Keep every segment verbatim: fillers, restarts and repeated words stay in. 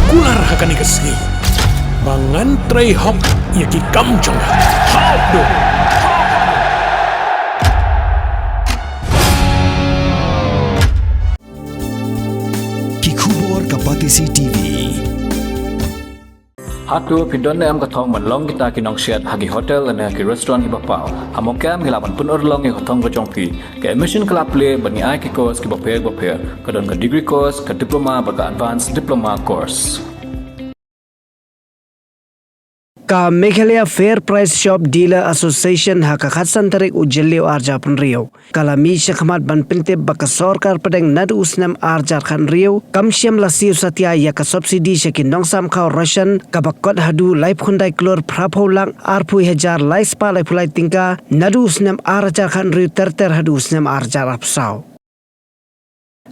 Kular ha kane ka sngi ba ngan trei hok ïa ki kam jong nga. Hok do. Ki khubor ka Batesi T V. Hato phi don ne em ka thong ban long kita ki nongsiat ha ki hotel ne ha ki restaurant kiba paw? Ha mawkha em ngi lah ban pynurlong ïa ka thong ka jong phi. Ka admission ka la plie bad ngi ai ki course kiba pher ba pher. Ka don ka degree course, ka diploma bad ka advanced diploma course. Ka Meghalaya Fair Price Shop Dealer Association ha ka khatsan tarik u Jylliew arhajar arphew hynriew ka la mih shakhmat ban pyntip ba ka sorkar pdeng naduh u snem arhajar khathynriew kam shym la siew satia ïa ka subsidy sha ki nongsam khaw ration kaba kot haduh laiphew khyndai klur phraphew lak arphew hajar lai spah laiphew lai tyngka naduh u snem arhajar khathynriew ter ter haduh u snem arhajar arphew saw.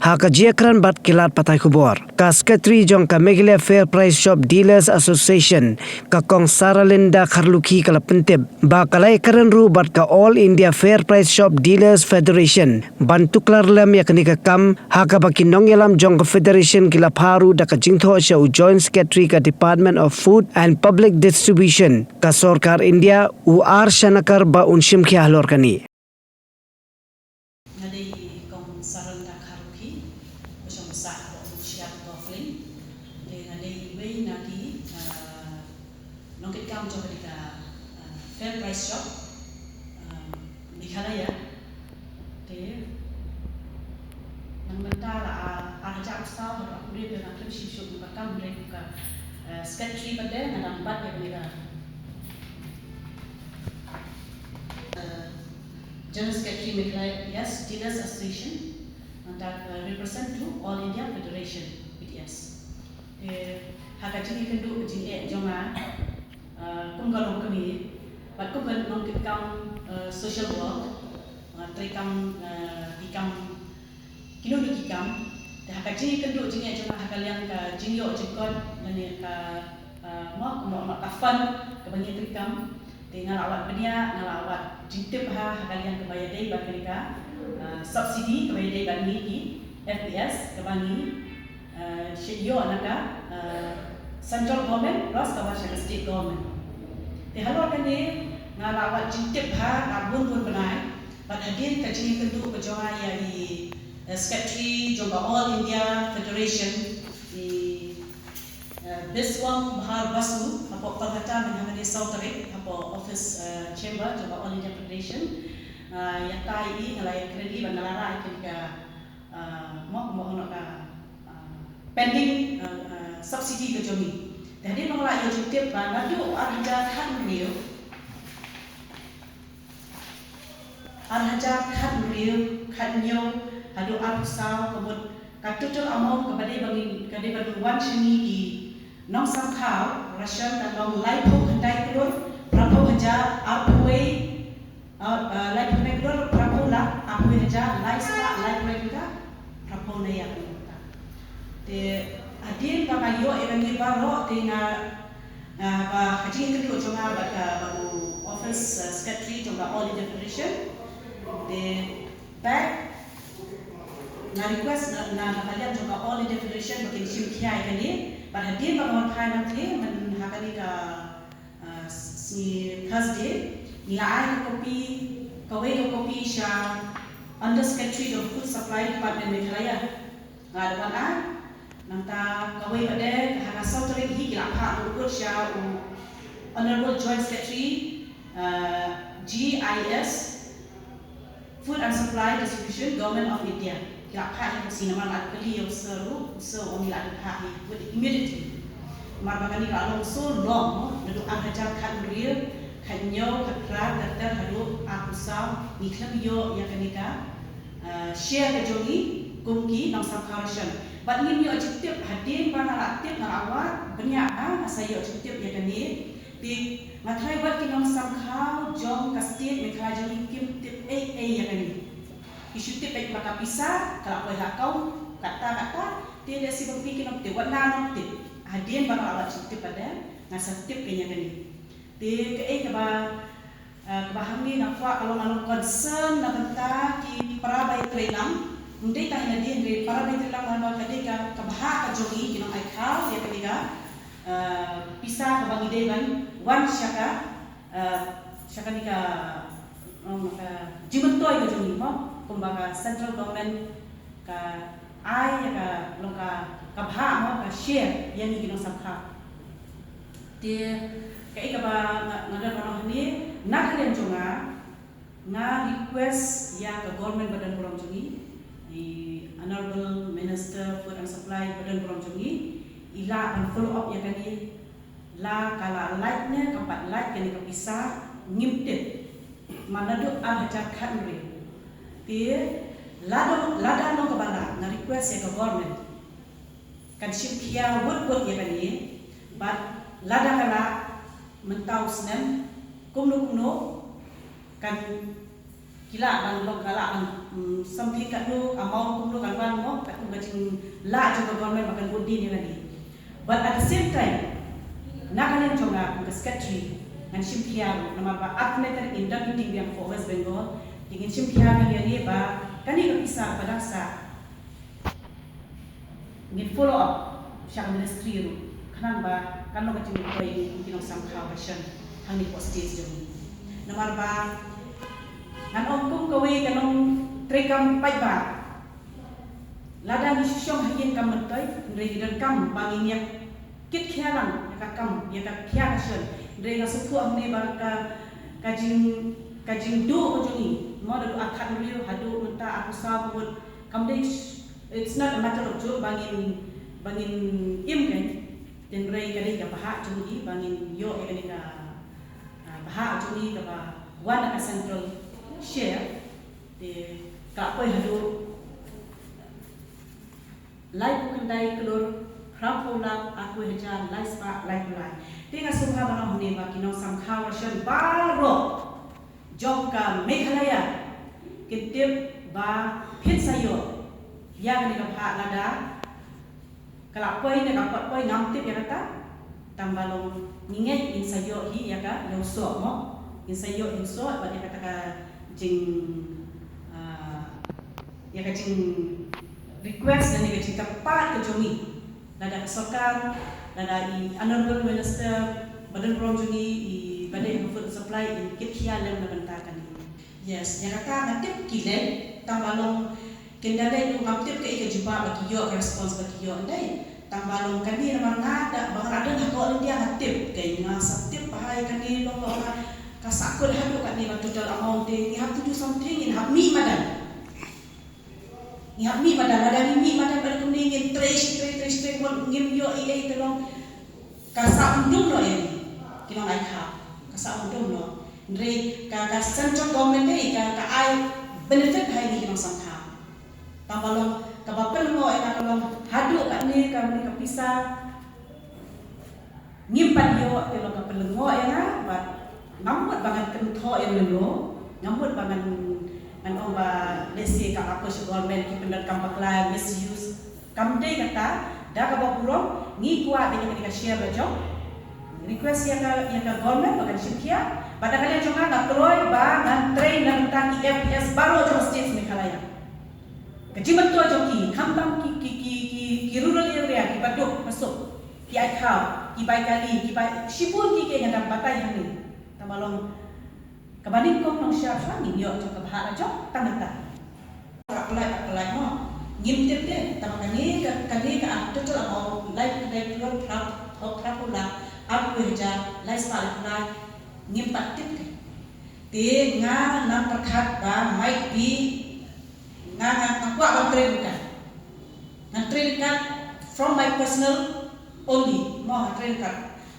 Ha ka jingïakren bad ki lad pathai khubor, ka Secretary jong ka Meghalaya Fair Price Shop Dealers Association, ka Kong Saralinda Kharlukhi ka la pyntip ba ka la ïakren ruh bad ka All India Fair Price Shop Dealers Federation ban tuklar lem ïa kane ka kam, ha kaba ki nongïalam jong ka federation ki la phah ruh da ka jingthoh sha u Joint Secretary ka Department of Food and Public Distribution ka sorkar India, u R Shanakar, ba un shim khia halor kane. Nga dei i Kong Saralinda Kharlukhi, ba shong sah hapoh Nongsiat Golf Link. Te nga dei iwei na ki, ah, nongkitkam jong kane ka, ah, Fair Price Shop, ah, Meghalaya. Te nang mynta la, ah, arhajar arphew saw haduh arphew hynriew te nga khlem shim shuh ka kam, hynrei kum ka, ah, secretary pat de nga dang bat ïa kane ka, ah, General Secretary Meghalaya Dealers Association, nangta, uh, represent to All India Federation, P D S. Eh, ha ka jingïakynduh jingeh jong nga, uh, kum ka longkmie bad kum ka nongkitkam, uh, social work, uh, treikam, uh, ki kam, kino kino ki kam. Te ha ka jingïakynduh jingeh jong nga ha ka liang ka jingïoh jingkot lane ka, ah, mo, mo, mo ka fund kaba ngi treikam. Te nga la wad bniah, nga la wad jingtip ha, ha ka liang kaba ïadei bad kane ka, ah, subsidy kaba ïadei bad ngi ki F P S kaba ngi, ah, shu ïoh na ka, ah, central government plus kaba sha ka state government. Te halor kane nga la wad jingtip ha ka bun bun bnai. Bad hadien ka jingïakynduh ka jong nga ïa i, eh, secretary jong ka All India Federation, i, eh, Biswang Bahar Basu, hapoh Kolkata mynhynnin ka saw tarik, hapoh office, eh, chamber jong ka All India Federation. Eh, ïa tai i nga la ïakren i bad nga la rah ïa kane ka, eh, mo, mo, mo ka, eh, pending, eh, eh, subsidy ka jong i. Te hadien ba nga la ïoh jingtip ba naduh arhajar khathynriew, arhajar khathynriew, khathynñiew haduh arphew saw, ka mut ka total amount kaba dei ba ngin, ka dei ban wan sha ngi ki nongsamkhaw ration ka long laiphew khyndai klur phraphew hajar arphew wei, ah, ah, laiphew khyndai klur phraphew lak arphew wei hajar lai spah laiphew wei tyngka phraphew wei ïa ka nongta. Te hadien ba nga ïoh ïa kane baroh te nga, ah, ba ka jingïakynduh jong nga bad ka, bad u office, ah, secretary jong ka All India Federation. Te bad nga request na, na, na ka liang jong ka All India Federation ba kin shim khia ïa kane. Bad hadien ba nga wan phai nangta mynta ha kane ka, ah, sngi Thursday, ngi la ai ka copy, kawei ka copy sha Under Secretary of Food Supply Department Meghalaya. Nga la wan ai, nangta kawei pat de, ha ka saw tarik hi ki la phah ruh sha u Honorable Joint Secretary, ah, G I S, Food and Supply Distribution, Government of India. Ki la phah hi ka sngi namar la kylli ïa u sir ruh, u sir u ong ngi la phah hi with immunity. Namar ba kane ka la long so long, naduh arhajar khathynriew, khathynñiew, khatphra, ter ter haduh arphew saw, ngi khlem ïoh ïa kane ka, ah, share ka jong ngi kum ki nongsamkhaw ration. Bad ngim ïoh jingtip hadien ba nga la tip nga la wad bniah ba nga sa ïoh jingtip ïa kane. Te nga tharai wat ki nongsamkhaw jong ka state Meghalaya jong ngi kim tip ei ei ïa kane. Ki shu tip beit ba ka pisa ka la poi ha account katta katta, te lehse ba phi ki nongtip, wat nga nongtip. Hadien ba nga la wad jingtip pat de nga sa tip ïa kane. Te kaei kaba, eh, kaba hangne nga kwah ka long, ka long concern na bynta ki para ba ïatreilang. Ym dei tang ïa lade hynrei para ba ïatreilang namar ba ka dei ka, ka bhah ka jong ngi ki nongai khaw ïa kane ka, Uh, pisa kaba ngi dei ban wan sha ka, uh, sha kane ka, um, ka jingmyntoi ka jong ngi mo, kumba ka central government ka ai ïa ka long ka, ka bhah mo, ka share ïa ngi ki nongsamkhap. Te kaei kaba nga, nga don ban ong hangne, na ka liang jong nga, nga request ïa ka government ba don burom jong ngi, i Honorable Minister Food and Supply ba don burom jong ngi, i lah ban follow up ïa kane, la ka la lait ne kam pat lait kane ka pisa ngim tip. Mar naduh ar hajar khathynriew. Te lada, lada long kaba lah, nga request ïa ka government, kan shim khia wut wut ïa kane, bad lada ka lah mynta u snem, kumno kumno kan, ki lah ban long, ka lah ban, mm, something katno, amount kumno kan wan mo, katkum ka jinglah jong ka government ba kan bud dien ïa kane. But at the same time, na ka liang jong nga kum ka secretary, ngan shim khia ruh, namar ba ar tylli tarik ngin don meeting biang for West Bengal, te ngin shim khia biang ïa kane ba kane ka pisa ba dang sah, ngin follow up sha ka ministry ruh, khnang ba kan long ka jingmyntoi ïa ngi kum ki nongsamkhap ration hangne hapoh state jong ngi. Namar ba ngan ong kum kawei ka nongtrei kam paidbah, lada ngi shu shong ha ïing kam myntoi, hynrei ngi donkam ba ngin ïa kit khia lang ïa ka kam, ïa ka khia ration. Hynrei nga sngewthuh hangne ba ka, ka jing, ka jingduh ka jong ngi, mo, naduh ar khathynriew haduh mynta arphew saw ka wut, kam dei, it's not a matter of joke ba ngin, ba ngin im kein. Hynrei ka dei ka bhah jong ngi ba ngin ïoh ïa kane ka, ah, bhah jong ngi kaba wan na ka central share. Te ka poi haduh laiphew khyndai klur phraphew lak arphew hajar laispah laiphew lai. Te nga sngewbha ban ong hangne ba ki nongsamkhap ration baroh jong ka Meghalaya kin tip ba phin sa ïoh ïa kane ka bhah lada ka la poi ne kam pat poi ngam tip ïa kata. Tang ba long ngi ngeit ngin sa ïoh hi ïa ka, ïa u soh mo. Ngin sa ïoh hi u soh bad ïa kata ka jing, ah, ïa ka jing request lane ka jingkyrpad ka jong ngi. Lada ka sorkar, lada i Honorable Minister ba don burom jong ngi, i ba dei ha food supply, in kit khia lem na bynta kane. Yes, ïa kata nga tip ki leh, tang ba long kin da leh ruh ngam tip kaei ka jubab ba ki ïoh, ka response ba ki ïoh, ym dei. Tang ba long kane namar nga da, ba nga la don ha ka All India nga tip, kaei nga sa tip ba ha ïa kane long ba ka, ka sahkut haduh katne ka total amount te, ngi hap to do something, ngin hap mih madan. Ngi hap mih madan, lada ngi mih madan bad kumne ngin trei shi trei, trei shi trei, mon ngim ïoh ei ei te long. Ka sah ym dum noh ïa ngi ki nongai khap, ka sah ym dum noh. Hynrei ka, ka central government dei ka, ka ai benefit ha ngi ki nongsamkhap. Tang ba long kaba pynlyngngoh ïa nga ka long haduh katne ka, ne ka pisa ngim pat ïoh, te long ka pynlyngngoh ïa nga, bad ngam mut ba ngan kynthoh ïa lano, ngam mut ba ngan, ngan ong ba lehse ka approach government ki pyndonkam bakla, misuse. Kam dei kata, da kaba burom ngi kwah da kane ka share ba jong. Request ïa ka, ïa ka government ba kan shim khia, bad da ka liang jong nga nga kloi ba ngan trei na bynta ki F P S baroh jong state Meghalaya. Ka jingmyntoi jong ki, khamtam ki, ki, ki, ki, ki rural area, kiba duk, ba suk, ki ai khaw, ki bai kali, ki bai shibun ki, ki nga dang batai hangne. Tang ba long kaba nyngkong nongshad shuwa ngin ïoh jong ka bhah la jong tang kata. Ka pynlait, ka pynlait mo. Ngim tip te, tang ba kane ka, kane ka total amount lai, lai klur phrap, phrap, phraphew lak arphew hajar laispah laiphew lai, ngim pat tip te. Te nga nang pyrkhat ba might be nga, nga, nga kwah ban trei ryngkat. Ngan trei ryngkat from my personal only. Mo, ngan trei ryngkat.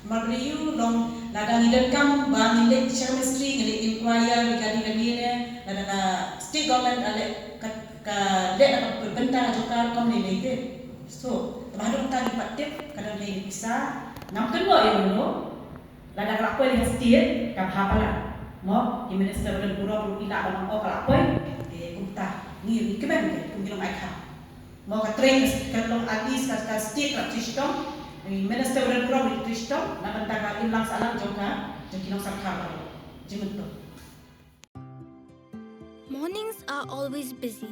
Namar ba ïoh long lada ngi donkam ba ngi leit sha ka ministry, ngi leit inquire regarding kane ne, lada ka state government ka leh ka, ka leh ka bynta ka jong ka, kam lei lei te. So, tang ba haduh mynta ngim pat tip, ka don lei pisa, ngam kynnoh ïa uno. Lada ka la poi ha state, ka bha palat. Mo, ki minister ba don burom ruh ki lah ban ong, oh, ka la poi. Te kumta, ngi, ngi kmen te, kum ki nongai khap. Mo, ka trei ka long at least ka, ka state ka la trei shitom, i minister ba don burom ruh trei shitom, na bynta ka imlang sahlang jong ka, jong ki nongsamkhap baroh. Jingmyntoi. Mornings are always busy,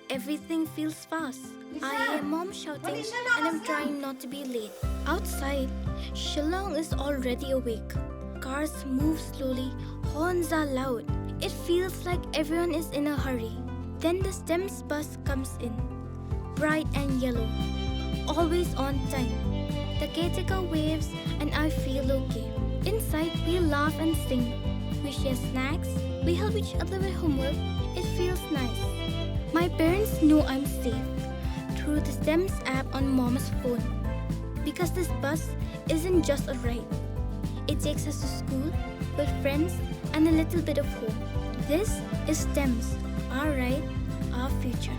Everything feels fast. I hear mom shouting and I'm trying not to be late. Outside, Shillong is already awake. Cars move slowly, horns are loud. It feels like everyone is in a hurry. Then the STEMS bus comes in. Bright and yellow. Always on time. The caretaker waves and I feel okay. Inside, we laugh and sing. We share snacks. We help each other with homework. It feels nice. My parents know I'm safe through the STEMS app on mom's phone. Because this bus isn't just a ride. It takes us to school, with friends, and a little bit of home. This is STEMS, our ride, our future.